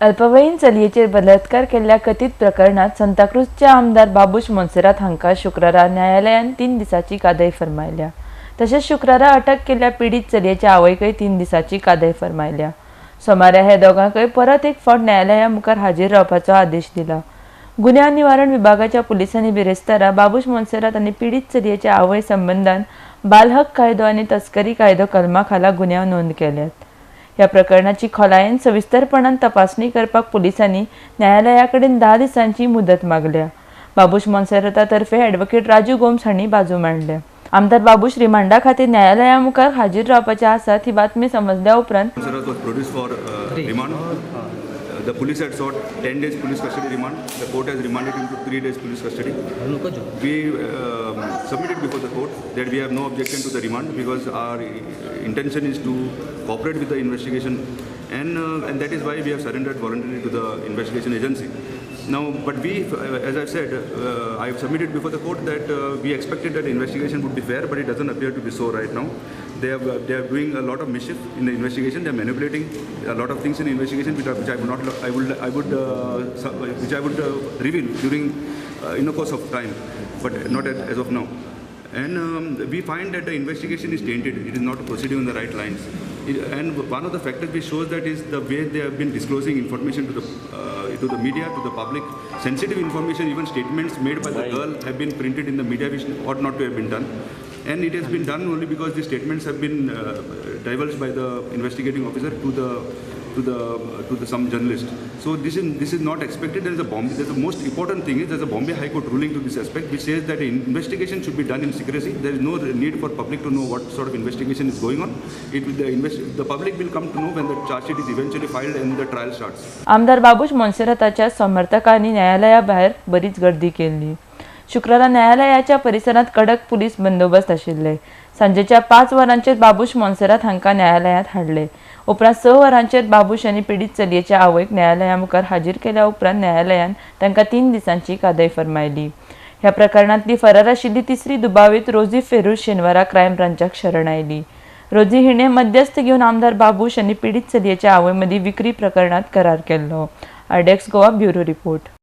अल्पवयीन चलयेचेर बलात्कार केल्ल्या कथीत प्रकरणात सांताक्रूझचे आमदार बाबूश मोन्सेरात हांकां शुक्रारा न्यायालयान 3 दिसांची कादय फर्मायल्या. तशेंच शुक्रारा अटक केल्ल्या पिडीत चलयेच्या आवयकय 3 दिसांची कादय फर्मायल्या. सोमारा हे दोगांकय परत एक फावट न्यायालया मुखार हाजीर रावपाचो आदेश दिला. गुन्यांव निवारण विभागाच्या पुलिसांनी बिरेस्तारा बाबूश मोन्सेरात आनी पिडीत चलयेच्या आवय संबंदान बालहक कायदो आनी तस्करी कायदो कलमा खाला गुन्यांव नोंद केल्यात. ह्या प्रकरणाची खोलायेन सविस्तरपणान तपासणी करपाक पुलिसांनी न्यायालया कडेन 10 दिसांची मुदत मागल्या. बाबूश मोन्सेराता तर्फे ॲडव्होकेट राजू गोम्स हांणी बाजू मांडल्या. आमदार बाबूश रिमांडा खातीर न्यायालया मुखार हाजीर रावपाचे आसात ही बातमी समजल्या उपरांत The police had sought 10 days police custody remand. The court has remanded him to 3 days police custody. We submitted before the court that we have no objection to the remand because our intention is to cooperate with the investigation, and that is why we have surrendered voluntarily to the investigation agency. Now, but we, as I said, I have submitted before the court that we expected that the investigation would be fair, but it doesn't appear to be so right now. They are doing a lot of mischief in the investigation. They are manipulating a lot of things in the investigation, which I would reveal during in the course of time, but not as of now. And we find that the investigation is tainted. It is not proceeding on the right lines. And one of the factors which shows that is the way they have been disclosing information to the media, to the public. Sensitive information, even statements made by the girl have been printed in the media, which ought not to have been done. And it has been done only because the statements have been divulged by the investigating officer to the some journalist. So this is not expected. There is a the most important thing is there is a Bombay High Court ruling to this aspect, which says that investigation should be done in secrecy. There is no need for public to know what sort of investigation is going on. The public will come to know when the charge sheet is eventually filed and the trial starts. आमदार बाबूश मोन्सेराताच्या समर्थकांनी न्यायालयाभायर बरीच गर्दी केली. शुक्रारा न्यायालयाच्या परिसरात कडक police बंदोबस्त आशिल्ले. सांजेच्या 5 वरांचेर बाबूश मोन्सेरात हांकां न्यायालयांत हाडले. उपरांत 6 वरांचेर बाबूश आनी पिडीत चलयेच्या आवयक न्यायालया मुखार हाजीर केल्या उपरांत न्यायालयान तांकां 3 दिसांची कादय फर्मायली. ह्या प्रकरणांतली फरार आशिल्ली तिसरी दुबावीत रोजी फेरूज शेनवारा क्रायम ब्रांचाक शरण आयली. रोजी हिणें मध्यस्थ घेवन आमदार बाबूश आनी पिडीत चलयेच्या आवय मदीं विक्री प्रकरणांत करार केल्लो. RDX Goa bureau report.